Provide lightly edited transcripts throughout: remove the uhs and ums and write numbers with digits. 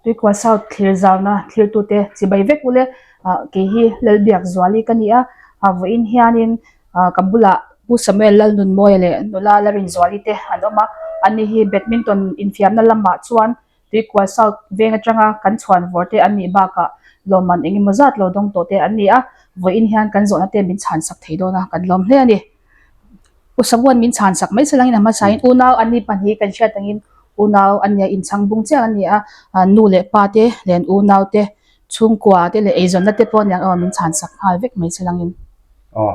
Tuikual South thlir zauna thlirtute chibai vek ule ah kei hi Lalbiakzuali ka ni a, ah vawiin hianin ah ka bulah Pu Samuel Lalnunmawia leh nula Larinzuali te an awm a, ani hi badminton infiamna lamah chuan Tuikual South veng atanga kan chhuan vawr te an nih bakah lawmman eng emaw zat lo dawng tawh te an ni a, vawiin hian kan zawhna te min chhan sak thei dawn a, kan lawm hle a ni. U Samuan min chhan sak mai salangin a hmasain unau an ni pahnih kan hriat angin unau an nia inchhang bung chiah an ni a, nu leh pa te leh an unau te chhungkua te leh eizawnna te pawh aniang aw min chhan sak nghal vek mai salangin. Aw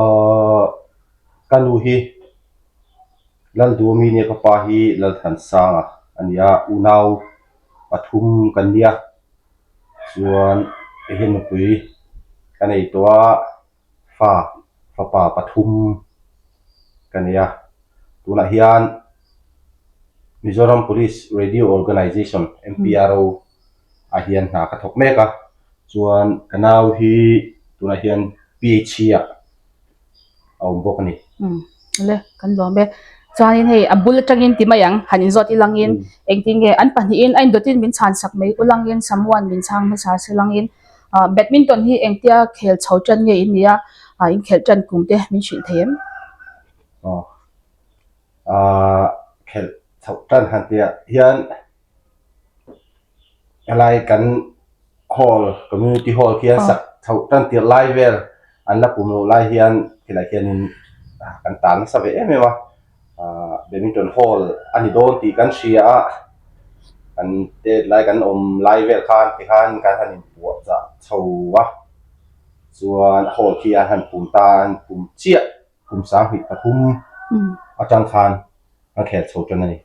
aw ka nu hi Lalduami nia ka pa hi Lalthansanga a ni a, unau pathum kan nia chuan kei hian nupui ka nei tawh a. fa fapa pathum ka nei a, tunah hian Mizoram Police Radio Organisation, MPRO, ah hian hna ka thawk mek a, chuan ka nau hi tunah hian PHC ah a awm bawk a ni. Umm le kan lawm e. Chuanin hei a bul atangin ti mai ang han inzawt ilangin engtin nge an pahnihin a indawtin min chhan sak mai ulangin Samuan min chhang hmasa silangin Ah badminton hi engtia khel chho tan nge in nia ah in khelh tan kum te min hrilh thei em? Aw ah khelh chhoh tan han tih ah hian helai kan hall community hall khian sak chhoh tan tirh lai vel an la pum loh lai hian khilai khianin kan tan nasa ve em em a. Ahh badminton hall a ni dawn tih kan hria a, kan tet lai kan awm lai vel khan tikhan kan han inpuah chah chho a, chuan hall khi an han pum ta a, an pum chiah kum 23 atang khan an khel chho tan a ni.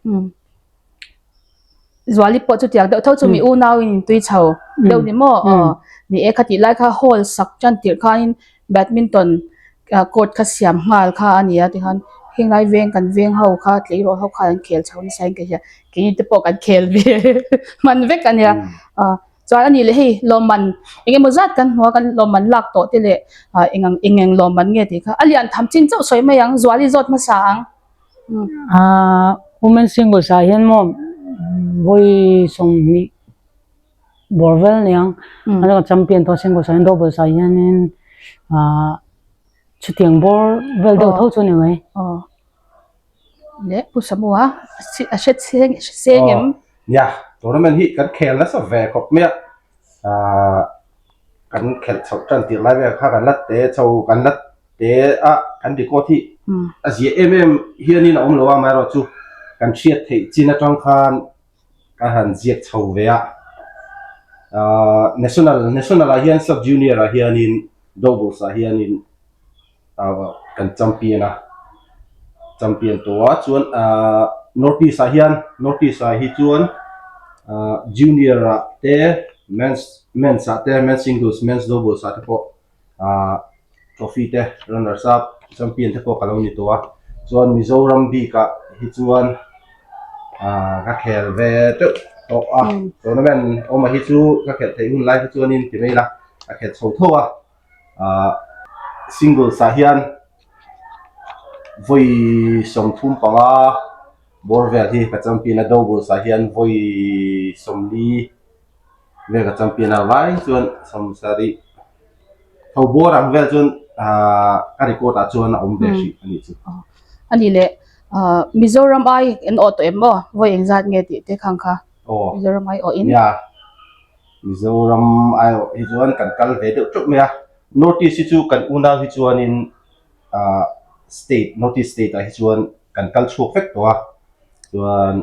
Zuali pawh chutiang deuh tho chu mi unau in tui chho deuh ni maw aw ni e khatih lai kha hall sak tan tirh khanin badminton court kha siam nghal kha a ni a tikhan henglai veng kan veng ho kha tleirawl ho khan an khel chho nasa in ka hria keini te pawh kan khel ve hman vek a nia chuan a nih leh hei lawmman eng emaw zat kan hmu a kan lawmman lak tawh te leh eng ang eng eng lawmman nge tih kha a lian tham chin chauh sawi mai ang Zuali zawt hmasa ang. Aaa women singles ah hian maw vawi 20 bawr vel aniang a chuan champion tawh singles ah hian doubles ah hianin aaa chutiang bawr vel deuh tho chu a ni mai. Aw leh Pu Samua a hre chheng seng em? Nia tournament hi kan khel nasa ve khawp mai a aaa kan khelh chhoh tan tirh lai vel kha kan la te chho kan la te a kan record hi a zia em em hianin a awm lo a amaherawhchu kan hriat theih chin atang khan ka han ziak chho ve a ahh national national ah hian sub junior ah hianin doubles ah hianin ahh kan champion a champion tawh a chuan ahh north east ah hian north east ah hi chuan ahh junior ah te men's men's ah te men's singles men's doubles ah te pawh Ahh trophy te runners up champion te pawh ka lo ni tawh a chuan Mizoram bikah hi chuan ahh ka khel ve teuh tawh a tournament awm ah hi chu ka khelh theih hun lai hi chuanin ti mai ila ka khelh chho tho a ahh singles ah hian vawi 35 bawr vel hi ka champion a doubles ah hian vawi 40. Vel ka champion a vai chuan 70 tho bawr ang vel chuan ahh ka record ah chuan a awm ve hrih a nih chu. A ni leh ahh Mizoram ai an awh tawh em maw vawi engzat nge tih te khang kha Mizoram ai awh in. Nia Mizoram ai awh hi chuan kan kal ve deuh teuh mai a North East hi chu kan unau hi chuanin ahh state North East state ah hi chuan kan kal chhuak vek tawh a chuan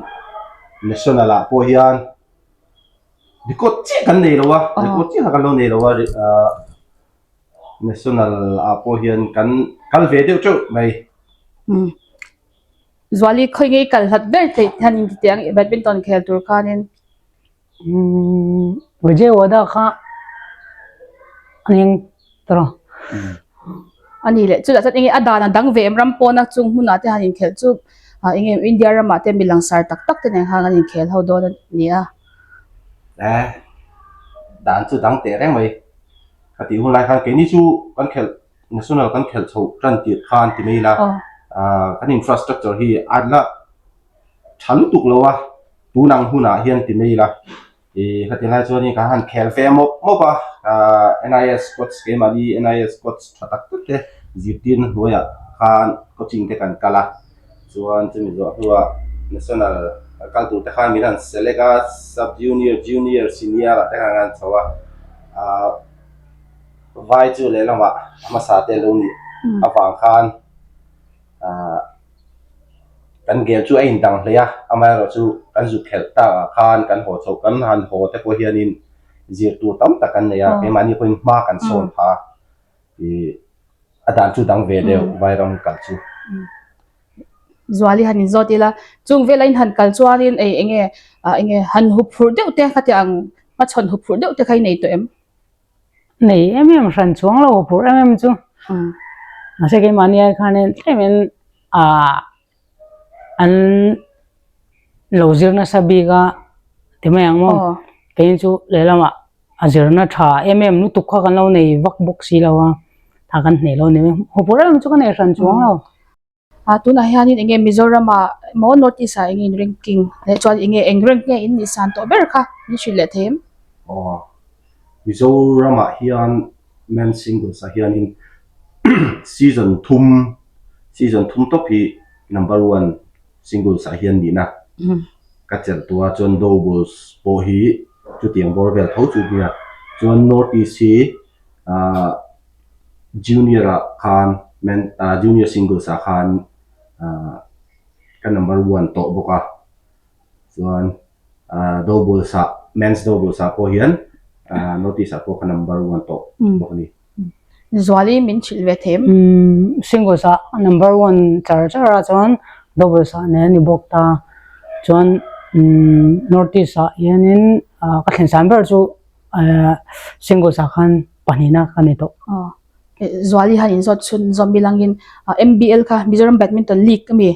national ah pawh hian Record chiah kan nei lo a, record chiah kha kan lo nei lo a ahh national ah pawh hian kan kal ve deuh teuh mai. Umm Zuali khawi ngei kal hlat ber theih hian in ti teh ang badminton khel tur khanin. Umm Vijayawada kha a ning tawh a. A ni leh chutah chuan enge a dan a dang ve em ram pawna chung hmunah te han inkhelh chu ah enge India ramah te mi langsar tak tak te nen khan an inkhel ho dawn a ni a. Eh dan chu dang teh reng mai ka tih hun lai khan keini chu kan khelh national kan khelh chhoh tan tirh khan ti mai ila ah kan infrastructure hi a la tha lutuk lo a. Tun ang hunah hian ti mai ila, ih khati lai chuanin kan han khel ve mawp mawp a, ah NIS coach keimahni NIS coach tha tak tak te zirtirna hnuaiah khan coaching te kan kal a, chuan chumi zawh hnuah national kal tur te khan min han select a, sub junior, junior, senior ah te khan an chho a, ah vai chu lehlamah a hmasa te lo nih avang khan ah. Kan game chu a indang hle a, amaherawhchu kan zuk khelh tak ah khan kan haw chhoh kan han haw te pawh hianin zir tur tam tak kan nei a, keimahni pawhin hma kan sawn pha a, ih a dan chu dang ve deuh vairam kal chu. Zuali han inzawt ila, chung vela in han kal chuanin ei enge ah enge han hup phurh deuh te khatiang ang hmachhawn hup phurh deuh te kha i nei tawh em? Nei em em hran chuang lo phurh em em chu. Mahse keimahni ai khanin tlemin ah an lo zir nasa bik a ti mai ang maw. Keini chu lehlamah a zirna tha em em lutuk kha kan lo nei vak bawk si lo a, tha kan hneh lo ni mai. Huphurh em em chu ka nei hran chuang lo. Ah tunah hianin eng nge Mizoram ah emaw North East ah eng nge in ranking leh chuan eng nge eng rank nge in nih san tawh ber kha min hrilh leh thei em? Aw Mizoram ah hian men singles ah hianin season thum season thum tawp hi number one singles ah hian nihna ka chelh tawh a chuan doubles pawh hi chutiang bawr vel tho chu nia chuan North East hi ah Junior ah khan men ah junior singles ah khan ah ka number one tawh bawk a chuan ah doubles ah men's doubles ah pawh hian ah notice ah pawh ka number one tawh bawk a ni. Zuali min hrilh ve them. Umm singles ah number one char char a chuan doubles ah nen a ni bawk ta chuan umm north east ah hianin ah ka thlen san ber chu ah singles ah khan pahnihna ka ni tawh. Aw Zuali han inzawt chhun zawm bilangin MBL kha Mizoram Badminton League a mi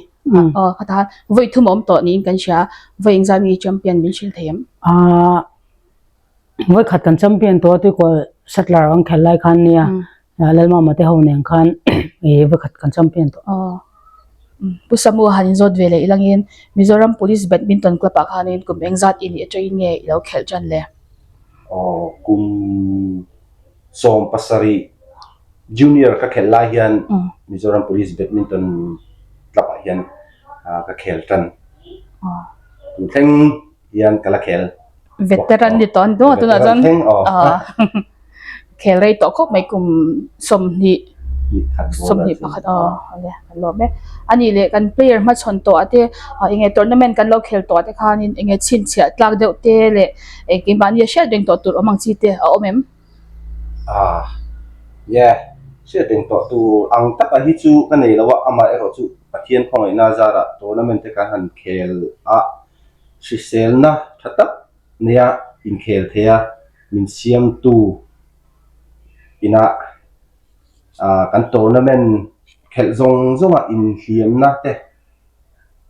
aw khatah khan vawi thum a awm tawh niin kan hria a, vawi engzat nge champion min hrilh thei em? Aaa vawi khat kan champion tawh a tuikawl settler ang khelh lai khan nia Lalmama te ho nen khan ih vawi khat kan champion tawh. Aw Pu Samu han inzawt ve leh ilangin Mizoram Police Badminton Club ah khanin kum engzat i nih atangin nge i lo khelh tan le? Aw kum 17 junior ka khelh lai hian Mizoram Police Badminton Club ah hian ka khel tan. Tun thleng hian ka la khel. Veteran ni tawh an ni tunah chuan khel rei tawh khawp mai kum 20 21 aw awle kan lawm e. A nih leh kan player hmachhawn tawh ah te eng nge tournament kan lo khel tawh ah te khanin eng nge chhinchhiah tlak deuh te leh eng keimahni a hriat reng tawh tur awm ang chi te a awm em? Ah yeah hriat reng tawh tur ang taka hi chu ka nei lo a, amaherawh chu Pathian khawngaihna zarah tournament te kan han khel a, hriselna tha tak neia inkhel thei a min siamtu inah ah kan tournament khelh zawng zawnga inhliamna te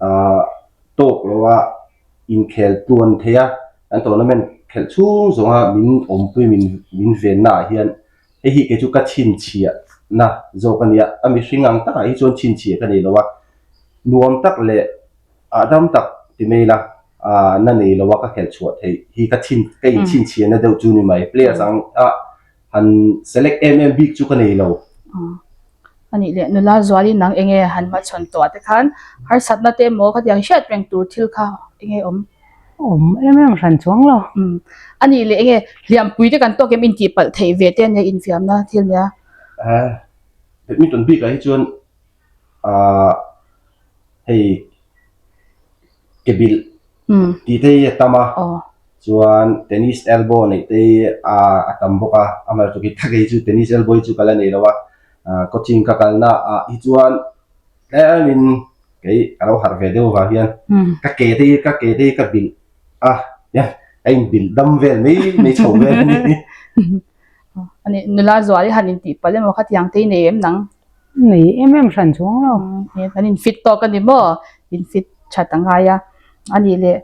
ah tawk loa inkhel tluan thei a, kan tournament khelh chhung zawnga min awmpui min min venna ah hian hei hi kei chu ka chhinchhiahna zawk a nia, a mihring ang takah hi chuan chhinchhiah ka nei lo a, nuam tak leh hahdam tak ti mai ila ah na nei lo a ka khelh chhuah theih hi ka chhin ka inchhinchhiahna deuh chu ni mai, players ang a han select em em bik chu ka nei lo. A nih leh nula Zuali nang enge han hmachhawn tawh ah te khan harsatna te emaw khatiang hriat reng tur thil kha enge awm? Awm em em hran chuang lo. A nih leh enge hliampui te kan tawk em intihpalh theih ve te ania infiamna thil nia? Badminton bikah hi chuan ahh hei ke bilh tih te hi a tam a, chuan tennis elbow neih te hi a tam bawk a, amaherawhchu kei tak hi chu tennis elbow hi chu ka la nei lo a, coaching ka kalna ah hi chuan tlemin kei ka lo harh ve deuh avang hian ka ke te hi ka ke te hi ka bilh a, a inbilh dam vel mai mai chho vel a ni. Ani nula zual i han intih palh emaw khatiang te i nei em nang? Nei em em hran chuang lo. Kan in fit tawk a ni maw? In fit that a ngai a. A nih leh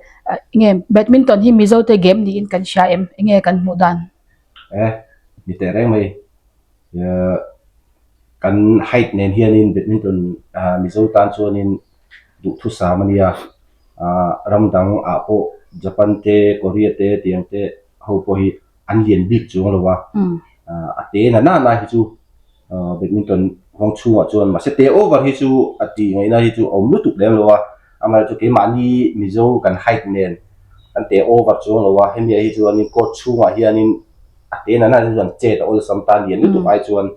enge badminton hi Mizo te game niin kan hria em? Enge kan hmuh dan? E, ni teh reng mai. Kan height nen hianin badminton Mizo tan chuanin duhthusam a nia. Ram dang ah pawh. Japan te Korea te tiang te ho pawh hi an lian bik chuang lo a, a te na na na hi chu badminton huang chhungah chuan mahse te over hi chu a tih ngaihna hi chu a awm lutuk lem lo a, amaherawhchu keimahni Mizo kan height nen kan te over chuang lo a, hemi ah hi chuanin court chhungah hianin a te na na hi chuan chet a awlsam ta lian lutuk ai chuan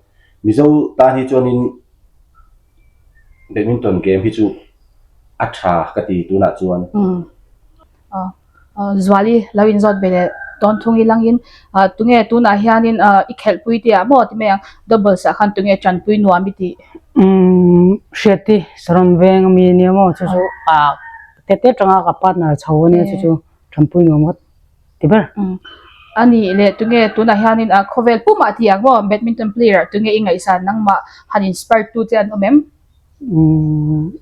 Mizo tan hi chuanin badminton game hi chu a tha ka ti tunah chuan. Zuali lo inzawt ve leh tawn thung i langin tunge tunah hianin i khelhpui te ah maw ti mai ang doubles ah khan tunge tanpui nuam i tih? Umm Hriati Saron veng ami ania maw chu chu ah tete tanga ka partner chho ania chu chu tanpui nuam ka ti ber. Umm ani leh tunge tunah hianin khawvel pumah tih ang maw badminton player tunge i ngaihsan nangmah han inspire tu te an awm em? Umm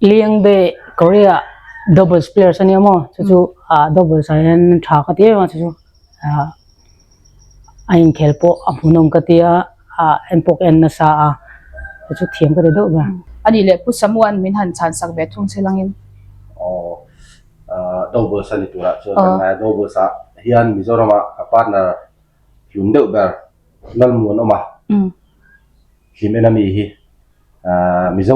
Liangbe Korea doubles players ania maw chu chu ah doubles ah hian tha ka ti em a chu chu ah a inkhel pawh a hmuhnawm ka ti a ah en pawh ka en nasa a chu chu thiam ka ti deuh ber. Ani leh Pu Samuan min han chhan sak ve thung che langin. Aw ah doubles a ni turah chuan kan ngai a doubles ah hian Mizoram ah ka partner hlum deuh ber Lalmuanawma hlim en ami hi Mizo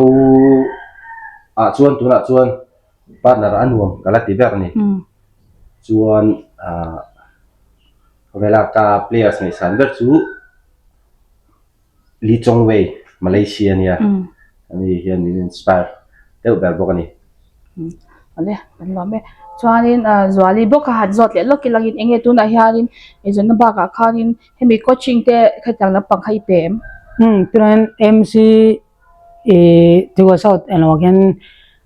ah chuan tunah chuan partner a nuam ka la ti ber a ni. Chuan khawvela ka players ngaihsan ber chu Lee Chong Wei Malaysia a nia. Ani hian min inspire deuh ber bawk a ni. Awle kan lawm e. Chuanin Zuali bawk a han zawt leh lawk ilangin enge tunah hianin eizawnna bakah khanin Hemi coaching te khatiang lampang kha i pe em? Umm tunah hian MC ih Tiwa South englo ah khian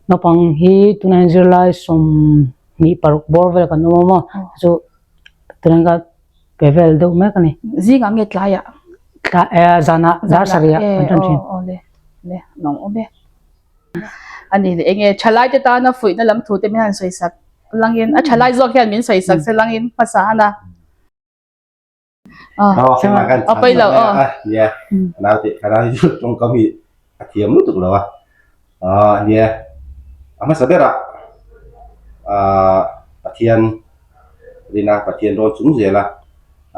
naupang hi tunah hian zirlai 26 bawr vel kan awm a maw chu tunah hian ka pe vel deuh mek a ni. Zingah nge tlaiah? Tlai eh zanah dar sarih ah kan tan thin. Aw le le nuam awm e. Ani leh enge thalai te tana fuihna lam thu te min han sawi sak langin a thalai zawk hian min sawi sak se langin hmasa han a. A pawi lo aw. Nia ka nau te ka nau hi chu tawngkam hi a thiam lutuk lo a ah nia a hmasa berah ah Pathian rina Pathian rawn chung zela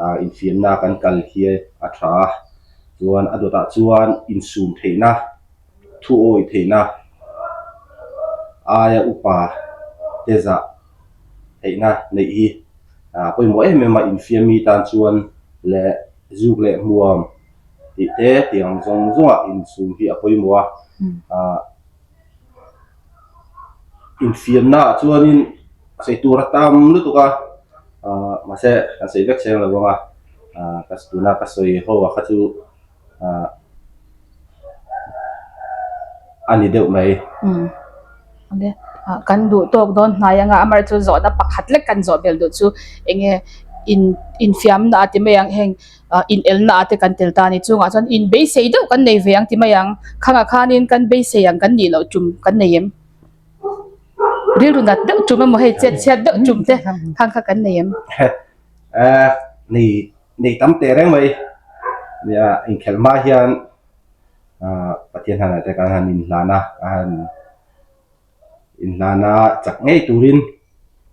ah infiamna kan kal hi a tha a chuan a dawtah chuan insum theihna thu awi theihna aia upa te zah theihna neih hi a pawimawh em em a, infiam mi tan chuan leh zuk leh hmuam tih te tiang zawng zawngah insum hi a pawimawh a, ah infiamna ah chuanin sawi tur a tam lutuk a, ah mahse kan sawi vek seng lo ang a, ah ka tuna ka sawi ho ah kha chu. ah a ni deuh mai. Umm ah kan duh tawk dawn hnai anga amaherawhchu chu zawhna pakhat lek kan zawh belh duh chu enge in infiamna a ti mai ang heng ah inelna ah te kan tel ta a ni chungah chuan in beisei deuh kan nei ve ang ti mai ang khangah khanin kan beisei ang kan nih loh tum kan nei em rilru nat deuh tum emaw hei chet chhiat deuh tum te khang kha kan nei em. Eh nei Nei tam teh reng mai. Nia inkhelh hma hian ah Pathian hanah te kan han inhlan a, ka han inhlan a chak ngei turin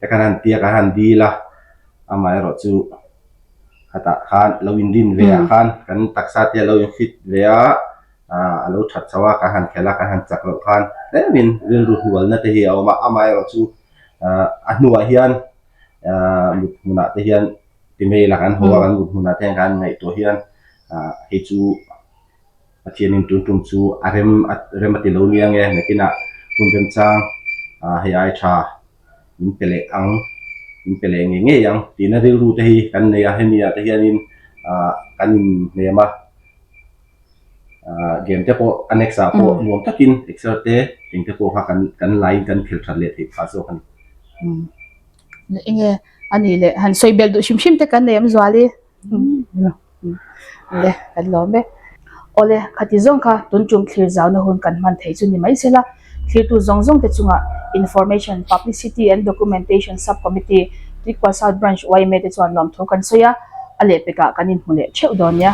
te kan han tia kan han dil a, amaherawh chu khatah khan lo inrin ve ah khan kan taksa te a lo in fit ve a, ah a lo that chho a kan han khelh a kan han chak loh khan tlemin rilru hnualna te hi a awm a, amaherawh chu ah a hnuah hian ah mut hmunah te hian Ti mai ila kan haw a kan mut hmunah te hian kan ngaihtuah hian ah hei chu Pathianin tun tum chu a rem a rem a ti lo nia nge nakinah hun remchang ah hei ai tha min pe leh ang min pe leh ngei ngei ang tihna rilru te hi kan nei a hemi ah te hianin ah kan inhnem a ah game te pawh a next ah pawh nuam takin exer te eng te pawh kha kan kan laiin kan khel that leh theih phah zawk a ni. Enge a nih leh han sawi belh duh hrim hrim te kan nei awm zual i le kan lawm e awle khati zawng kha tun tum thlir zauna hun kan hman thei chu ni mai se la thlirtu zawng zawng te chungah information publicity and documentation sub committee Tuikual South Branch yma te chuan lawmthu kan sawi a a lehpekah kan inhmu leh theuh dawn nia.